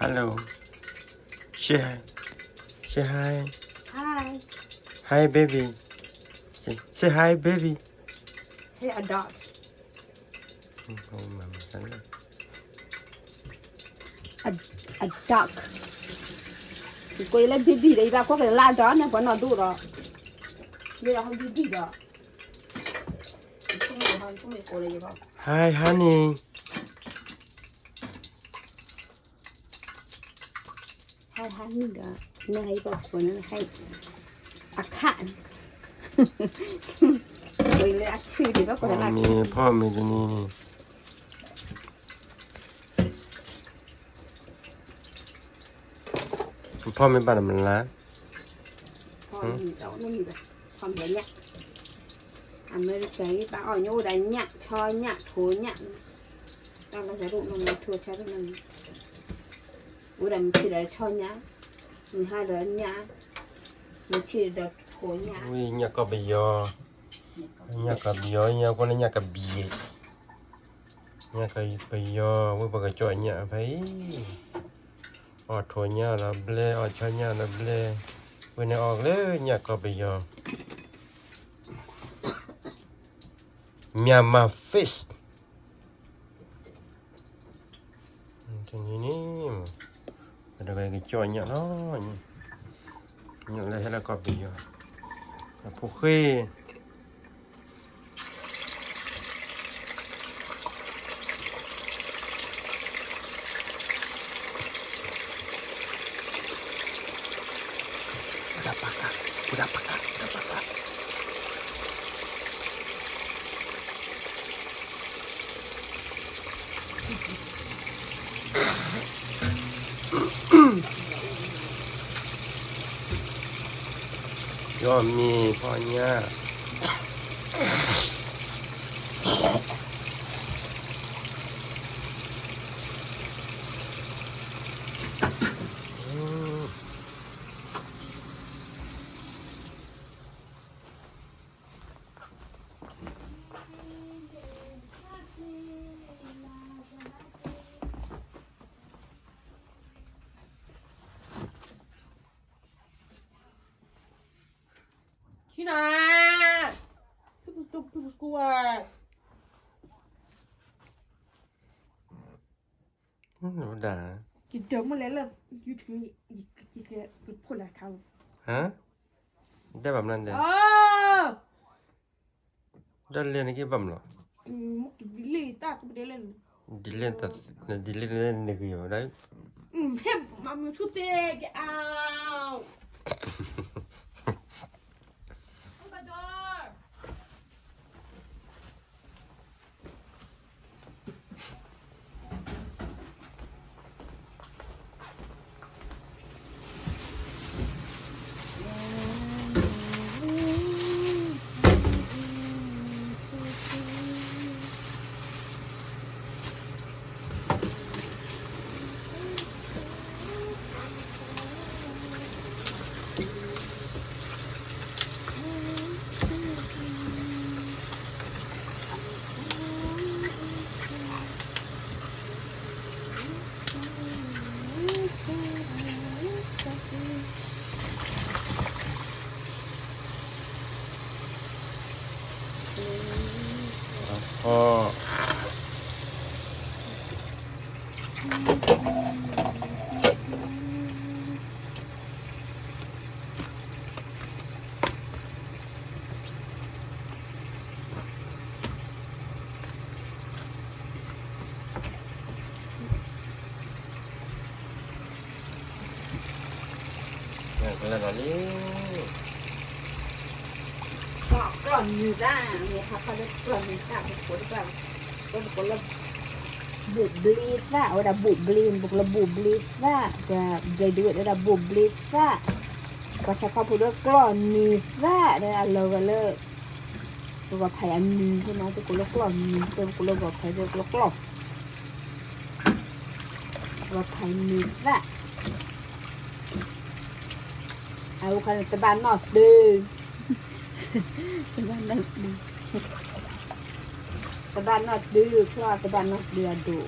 Hello. Say hi. Say hi. Hi. Hi, baby. Say, say hi, baby. Hey, a dog. Mm, oh, mama, hello. A, a dog. ကွၢ်လၢ baby ဒီး ယဘၣ်ကွၢ်က့ၤလၢ dog န့ၣ် ပှၤနီၢ်ဒိၣ်ဒီး ယဲဒၣ်ဟီ baby ဒီး Hi, honey. Hi, honey ဒီး နဟဲယဘၣ်ကွၢ်န့ၣ် hi အခၣ် ကွၢ်လၢအဆူၣ်ဒံးဘၣ်ကွၢ်လၢ ဖီမ့ၤ ဖီမ့ၤတနံၤန့ၣ် ဖီမ့ၤဘၣ်တမလါ ဖီမ့ၤညၣ် အမဲရကၤအံၤ ဘၣ်အီၣ်ညၣ်အိၣ်ဒီးညၣ် ဆီညၣ် ထိးညၣ် တၢ်လၢဆၢဒိၣ်နီၢ်နီၢ် ထိးဆၢဒိၣ်နီၢ်နီၢ် အိၣ်ဒီးမုၢ်ဆ့ၣ်ဒီးဆီညၣ် မုၢ်ဟါဒီးညၣ် မုၢ်ဆ့ၣ်ဒီးထိးညၣ် ဝံၤညၣ်ကီၢ်ပယီၤ ညၣ်ကီၢ်ပယီၤ ညၣ်ကီၢ်လၢညၣ်ကဘံၣ် ညၣ်ကီၢ်ပယီၤ ဝံၤပကကၠီၣ်ညၣ်ဖဲအံၤ အီၣ်ထိးညၣ်ဒီးဘျဲ အီၣ်ဆီညၣ်ဒီးဘျဲ ဝံၤန့ၣ်အီၣ်လၢညၣ်ကီၢ်ပယီၤ Myanmar fish တနံၤန့ၣ် ပတဂၤကကၠီၣ်ညၣ်လီၤ ညၣ်လၢဟဲလၢကီၢ်ပယီၤ အဖိဃ့ ယီၢ်မံၤဖီညၣ် Kina, people stop, people school. ဒၣ် ယဒၢမ့ၢ်လဲၣ်လၢ YouTube ယကဖိလၢခါလီၤ ဟါ ဒၣ်ဘၣ်မနုၤလဲၣ် ဒၣ်လဲၣ်နက့ဘၣ်မနုၤလီၤ delete တၢ်ကပတဲလဲၣ် delete တၢ် delete န့ၣ်ဂ့ၤဘၣ်ဒၣ် ဟဲမၤမုာ်ထူၣ်သ့က့ၤအါ ကလၢလီၤလံ ကျီၢ်မံၤသၣ် မ့ၢ်ဖးဖးလၢကျီၢ်မံၤသၣ် ပကိးတၢ် ပကိးလၢ ဘူးဘျ့သၣ် အဝဲဒၣ်ဘူးဘျ့ ပကိးလၢဘူးဘျ့သၣ် ပဘျ့ဒိဝဲဒၣ်ဘူးဘျ့သၣ် ပှၤဆါခီဖိလၢကျီၢ်မံၤသၣ် ဒီးအလီၤဂာ်လၢ ပဂီၤဖးအမံၤ ပကိးလၢကျီၢ်မံၤ ပကိးလၢဂီၤဖး ပကိးလၢကျီၢ် ဂီၤဖးမံၤသၣ် အဝဲခါန့ၣ် တဘၣ်နီၢ်တုၤ တဘၣ်နီၢ်တုၤ ချီၣ်တဘၣ်နီၢ်တုၤအဒိၣ်